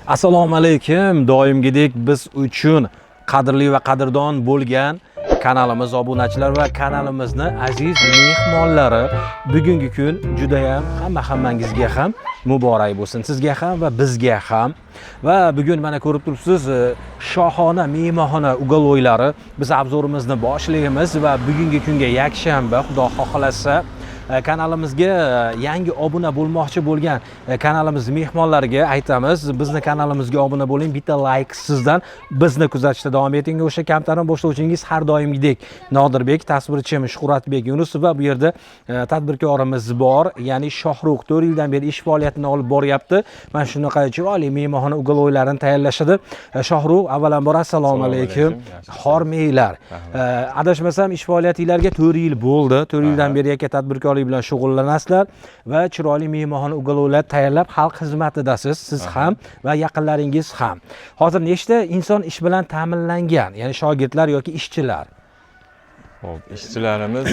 Assalomu alaykum. Doimgidek biz uchun qadrli va qadrdon bo'lgan kanalimiz obunachilari va kanalimizni aziz mehmonlari, bugungi kun judayam hammangizga ham muborak bo'lsin. Sizga ham va bizga ham. Va bugun mana ko'rib turibsiz, shohona mehmonxona уголок lari biz обзор imizni boshlaymiz va bugungi kunga yakshanba, Xudo xohlasa, kanalimizga yangi obuna bo'lmoqchi bo'lgan kanalimiz mehmonlariga aytamiz: bizni kanalimizga obuna bo'ling, bitta layk sizdan, bizni kuzatishda davom eting. O'sha kamtarin boshlovchingiz har doimgidek Nodirbek, tasvirchim Shuhratbek Yunusov va bu yerda tadbirkorimiz bor, ya'ni Shohrux, 4 yildan beri ish faoliyatini olib boryapti, mana shunaqa chiroyli mehmonxona уголок larini tayyorlashadi. Shohrux, avvalambor assalomu Assalomu alaykum. alaykum. Yaxshisiz? Hormanglar. Adashmasam, ish faoliyatinglarga 4 yil bo'ldi. 4 yildan beri yakka tadbirkorlik bilan shug'ullanasizlar va chiroyli mehmonxona уголок lar tayyorlab, xalq xizmatidasiz siz ham va yaqinlaringiz ham. Hozir nechta inson ish bilan ta'minlangan, ya'ni shogirdlar yoki ishchilar? Xo'p, ishchilarimiz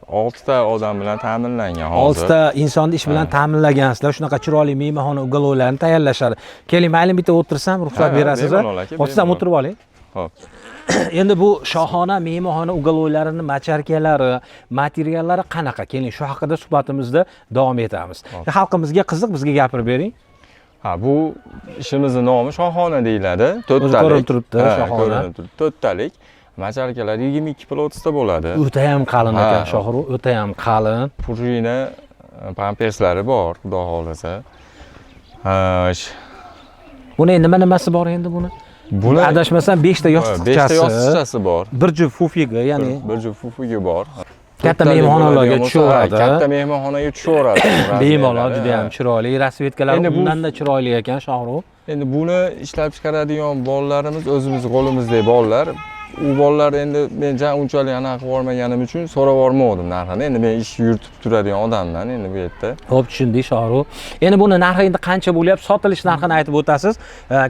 6 ta odam bilan ta'minlangan hozir. Oltita insonni ish bilan ta'minlagansizlar, shunaqa chiroyli mehmonxona уголок larni tayyorlashadi. Keling, mayli, bitta o'tirsam, ruxsat Ha, berasiz? bemalol aka, Hop, siz ham bemalol. o'tirib oling. Xo'p. Endi bu shohona mehmonxona уголок larini macharkalari, materiallari qanaqa? Keling, shu haqida suhbatimizda davom etamiz. Xalqimizga qiziq, bizga gapirib bering. Ha, bu ishimizni nomi Shohona deyiladi. To'rttalik. Ko'rinib turibdi, Ha, Shohona. Ko'rinib turibdi. To'rttalik. Macharkalar 22 плотность da bo'ladi. O'tayam qalin ekan, Shohrux, o'tayam qalin. Пружина pamperslari bor, Xudo xohlasa. Ha, Buni nima nimasi bor endi buni? Buni Adashmasam, 5 ta 5 ta yostiqchasi, yostiqchasi bor. Bir juft pufigi, ya'ni Bir juft pufigi bor. Katta To'rttalik mehmonxonalarga bo'ladigan bo'lsa, tushaveradi. ha, katta mehmonxonaga tushaveradi. Bemalol, Размер lari, juda ham ha. chiroyli. Расцветка lari Endi undan-da chiroyli ekan, Shohrux. Endi buni ishlab chiqaradigan bolalarimiz o'zimiz qo'limizdagi bolalar. U bolalar endi men ja unchalik anaqa qilib yubormaganim uchun so'rab yubormadim narxini. Endi men ish yuritib turadigan odamman endi bu yerda. Xo'p, tushundik, Shohrux. Endi buni narxi endi qancha bo'lyapti? Sotilish narxini aytib o'tasiz.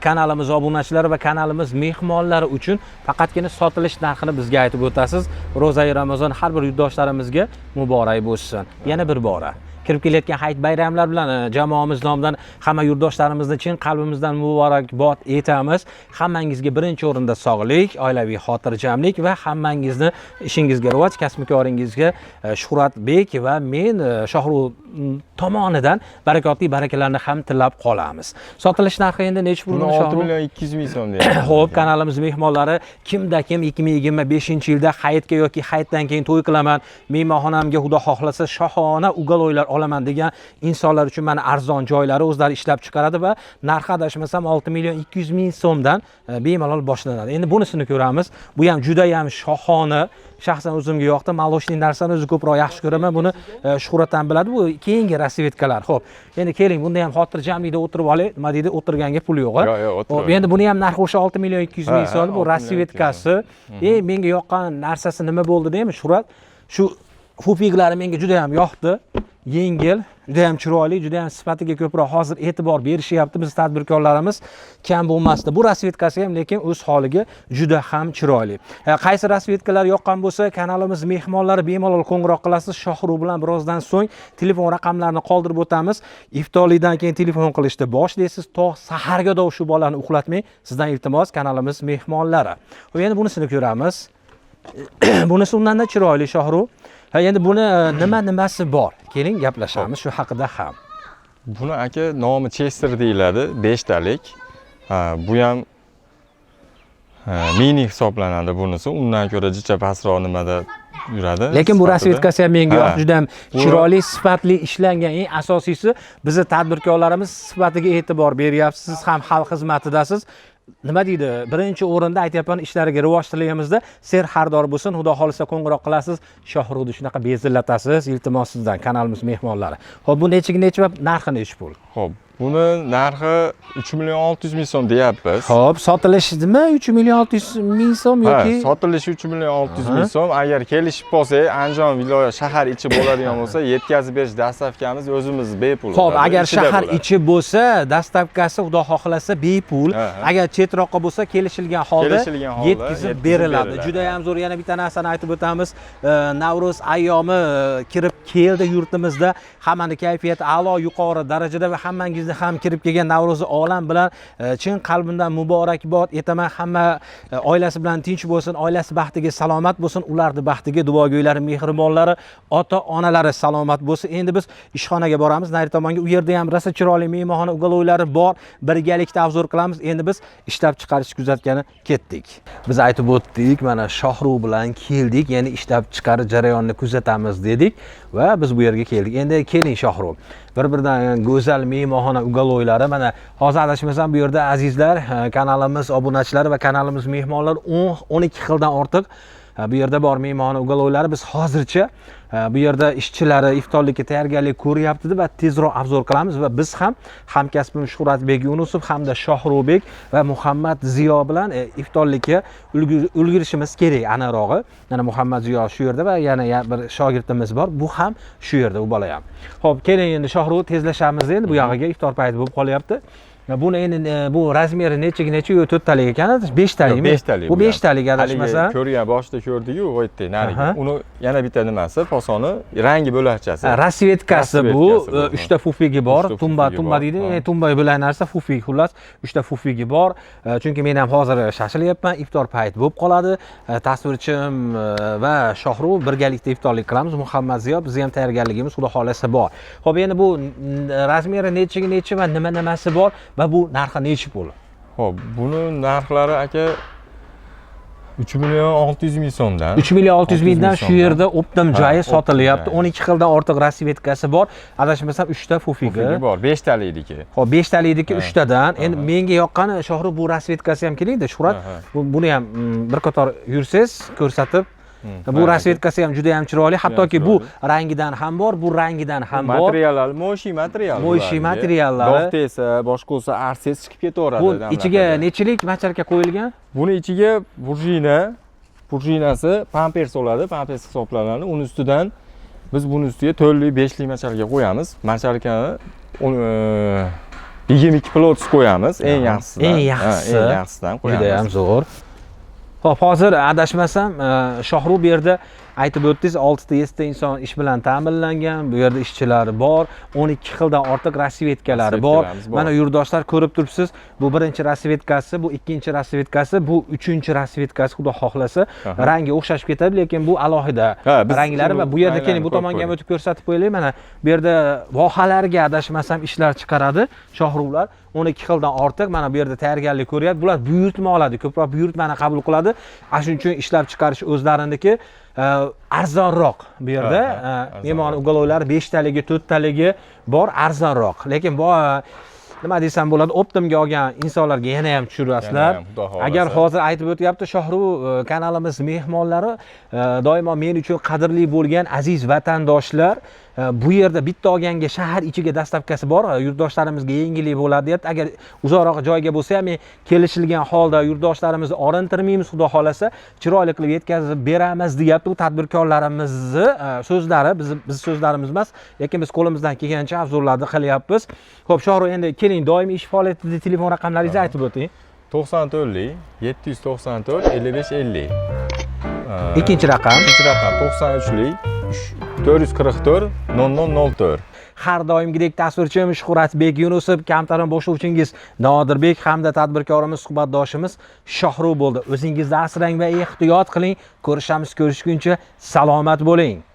Kanalimiz obunachilari va kanalimiz mehmonlari uchun faqatgina sotilish narxini bizga aytib o'tasiz. Ro'zai Ramazon har bir yurtdoshlarimizga muborak bo'lsin. Yana bir bora kirib kelayotgan hayit bayramlar bilan jamoamiz nomidan hamma yurtdoshlarimizni chin qalbimizdan muborakbod etamiz. Hammangizga birinchi o'rinda sog'lik, oilaviy xotirjamlik va hammangizni ishingizga rivoj, kasb-koringizga Shuhratbek va men, Shohrux tomonidan barakotli barakalarni ham tilab qolamiz. Sotilish narxi endi nechi pul Buni buni, 6 Shohrux? million 200 ming so'm deyapmiz. Xo'p, kanalimiz mehmonlari, kimda kim 2025-yilda hayitga yoki hayitdan keyin to'y qilaman, mehmonxonamga, Xudo xohlasa, shohona уголок lar olaman degan insonlar uchun mana arzon joylari, o'zlari ishlab chiqaradi va narxi, adashmasam, 6 million 200 ming so'mdan bemalol boshlanadi. Endi bunisini ko'ramiz. Bu ham juda ham shohona. Shaxsan o'zimga yoqdi. Молочный narsani o'zi ko'proq yaxshi ko'raman. Buni Shuhrat ham biladi. Bu keyingi расцветка lar. Xo'p, endi keling, bunda ham xotirjamlikda o'tirib olay. Nima deydi, o'tirganga pul yo'q, a? Yo'q, o'tirib Xo'p, endi buni ham narxi o'sha 6 million 200 ming so'm. Bu 6 million расцветка si. Menga yoqqan narsasi nima bo'ldi deymi, Shuhrat? Shu пуфик lari menga juda ham yoqdi. Yengil, juda ham chiroyli, juda ham sifatiga ko'proq hozir e'tibor berishyapti biz tadbirkorlarimiz, kam bo'lmasdi. Bu расцветка si ham lekin o'z holiga juda ham chiroyli. Qaysi расцветка lar yoqqan bo'lsa, kanalimiz mehmonlari bemalol qo'ng'iroq qilasiz. Shohrux bilan birozdan so'ng telefon raqamlarini qoldirib o'tamiz. Iftorlikdan keyin telefon qilishni boshlaysiz, to saharga shu bolani uxlatmang. Sizdan iltimos, kanalimiz mehmonlari. Xo'p, endi bunisini ko'ramiz. Bunisi undanda chiroyli, Shohrux. Ha, endi buni nima nimasi bor? Keling, gaplashamiz shu haqida ham. Buni, aka, nomi Chester deyiladi, beshtalik. Ha, bu ham, ha, mini hisoblanadi bunisi. Undan ko'ra jicha pastroq nimada yuradi. Lekin bu sifatida. расцветка si ham menga yoqdi, juda ham chiroyli, sifatli ishlangan. Eng asosiysi, bizni tadbirkorlarimiz sifatiga e'tibor beryapsiz. Siz ham xalq xizmatidasiz. Nima deydi? Birinchi o'rinda aytyapman, ishlariga rivoj tilaymizda, serxaridor bo'lsin. Xudo xohlasa, qo'ng'iroq qilasiz. Shohrudni shunaqa bezillatasiz. Iltimos sizdan, kanalimiz mehmonlari. Xo'p, bu nechiga nechi va narxi nechi pul? Xo'p, buni narxi 3 million 600 ming so'm deyapmiz. Xo'p, sotilishimi 3 million 600 ming so'm Ha, yoki sotilishi 3 million 600 ming so'm. Agar kelishib qolsak, Andijon viloyat shahar ichi bo'ladigan bo'lsa, yetkazib berish, доставка miz o'zimiz bepul Xo'p, bo'ladi, agar ichida shahar bo'ladi. ichi bo'lsa, доставка si, Xudo xohlasa, bepul. Ha, ha. Agar chetroqqa bo'lsa, kelishilgan holda Kelishilgan holda yetkazib yetkazib beriladi. beriladi. Juda ham zo'r. Yana bitta narsani aytib o'tamiz. Navro'z ayyomi kirib keldi yurtimizda. Hammani kayfiyati a'lo, yuqori darajada va hammangizni Bizni ham kirib kelgan Navro'zi olam bilan chin qalbimdan muborakbod etaman. Hamma oilasi bilan tinch bo'lsin, oilasi baxtiga salomat bo'lsin, ularni baxtiga duogo'ylari, mehribonlari, ota onalari salomat bo'lsin. Endi biz ishxonaga boramiz, nari tomonga. U yerda ham rosa chiroyli mehmonxona уголок lari bor. Birgalikda обзор qilamiz. Endi biz ishlab chiqarish kuzatgani ketdik. Biz aytib o'tdik, mana Shohruh bilan keldik, ya'ni ishlab chiqarish jarayonini kuzatamiz dedik va biz bu yerga keldik. Endi keling, Shohruh, bir birdan go'zal mehmonxona уголок lari. Mana hozir, adashmasam, bu yerda, azizlar, kanalimiz obunachilari va kanalimiz mehmonlari, 10-12 xildan ortiq bu yerda bor mehmonxona уголок lari. Biz hozircha bu yerda ishchilari iftorlikka tayyorgarlik ko'ryapti va tezroq обзор qilamiz va biz ham hamkasbim Shuhratbek Yunusov hamda Shohrubek va Muhammad Ziyo bilan iftorlikka ulgurishimiz kerak aniqrog'i. Mana Muhammad Ziyo shu yerda va yana bir shogirdimiz bor, bu ham shu yerda, u bola ham. Ho'p, keling endi, Shohruh, tezlashamiz endi bu yog'iga, iftor payti bo'lib qolyapti. Buni endi bu размер i nechaga necha? Yo'q, to'rttalik ekan, beshtalikmi? Beshtalik. Bu beshtalik, adashmasam. Haligi ko'rgan, boshida ko'rdik-ku, u yerda narigi. Aha. Uni yana bitta nimasi, fasoni, rangi bo'lakchasi. Ha, расцветка si bu. Расцветка si bu, uchta пуфик i bor. Uchta Tumba, пуфик i tumba bor, deydi, ha. Tumba bo'lgan narsa пуфик, xullas, uchta пуфик i bor. Chunki men ham hozir shoshilyapman, iftor payt bo'lib qoladi. Tasvirchim va Shohruh birgalikda iftorlik qilamiz. Muhammad Ziyo, bizni ham tayyorgarligimiz, xudo xohlasa, bor. Ho'p, endi bu размер i nechaga necha va nima nimasi bor va bu narxi nechi pul? Ho'p, buni narxlari, aka, 3 million 600 ming so'mdan. 3 million 600 mingdan 600 shu yerda оптом Ha, joyi оптом sotilyapti. joyi. 12 xildan ortiq расцветка si bor. Adashmasam, 3 ta пуфик i. Пуфик i bor, beshtalikniki. Ho'p, beshtalikniki uchtadan. Endi Ha. menga yoqqani, Shohrux, bu расцветка si ham. Kelingda, Shuhrat, Aha. buni ham bir qator yursangiz ko'rsatib. Bu Mana. Расцветка si ham juda ham chiroyli, hattoki bu chiroyli. Rangidan ham bor, bu rangidan ham bor. Materiallar моющий material. Моющий bularniki. Materiallari. Dog' tegsa, boshqa bo'lsa, artsangiz chiqib ketaveradi. Bu Damlaqada. ichiga nechilik мочалка qo'yilgan? Buni ichiga пружина, пружина si pampers oladi, pampers hisoblanadi. Uni ustidan biz buni ustiga to'rtlik, beshlik мочалка qo'yamiz. Мочалка ni 22 плотность qo'yamiz, eng yaxshisidan. Eng Ha, yaxshisi. Eng yaxshisidan qo'yamiz. Juda ham zo'r. Ho'p, hozir, adashmasam, Shohrux, bu yerda aytib o'tdingiz, oltita, yettita inson ish bilan ta'minlangan, bu yerda ishchilar bor, 12 xildan ortiq расцветка lari bor. Расцветка larimiz bor. Mana, yurtdoshlar, ko'rib turibsiz, bu birinchi расцветка si, bu ikkinchi расцветка si, bu uchinchi расцветка si, xudo xohlasa. Rangi o'xshashib ketadi, lekin bu alohida Ha, biz ranglari va uni bu yerda, keling, bu ranglarini ko'rib tomonga ham qo'ydik. o'tib ko'rsatib qo'yaylik. Mana bu yerda vohalarga, adashmasam, ishlar chiqaradi Shohruhlar, 12 xildan ortiq. Mana bu yerda tayyorgarlik ko'ryapti. Bular buyurtma oladi, ko'proq buyurtmani qabul qiladi. Ana shuning uchun ishlab chiqarish o'zlariniki, arzonroq bu yerda. Ha, ha, Mehmon arzonroq. уголок lari beshtaligi, to'rttaligi bor, arzonroq, lekin bu, nima desam bo'ladi, оптом ga olgan insonlarga yana ham tushirasizlar. Yana ham, xudo xohlasa. Agar hozir aytib o'tyapti Shohruh, kanalimiz mehmonlari, doimo men uchun qadrli bo'lgan aziz vatandoshlar, bu yerda bitta olganga shahar ichiga доставка si bor, yurtdoshlarimizga yengillik bo'ladi, deyapti. Agar uzoqroq joyga bo'lsa ham, men kelishilgan holda yurtdoshlarimizni orintirmaymiz, xudo xohlasa, chiroyli qilib yetkazib beramiz, deyapti. Bu tadbirkorlarimizni so'zlari, bizni so'zlarimiz emas, lekin biz qo'limizdan kelgancha обзор larni qilyapmiz. Ho'p, Shohruh, endi keling, doimiy ish faoliyatida telefon raqamlaringizni aytib o'ting. 94 794 55 50. Ikkinchi raqam? Ikkinchi raqam 93lik 444 0004. Har doimgidek tasvirchim Shuhratbek Yunusov, kamtarin boshlovchingiz Nodirbek hamda tadbirkorimiz, suhbatdoshimiz Shohruh bo'ldi. O'zingizni asrang va ehtiyot qiling. Ko'rishamiz, ko'rishguncha salomat bo'ling.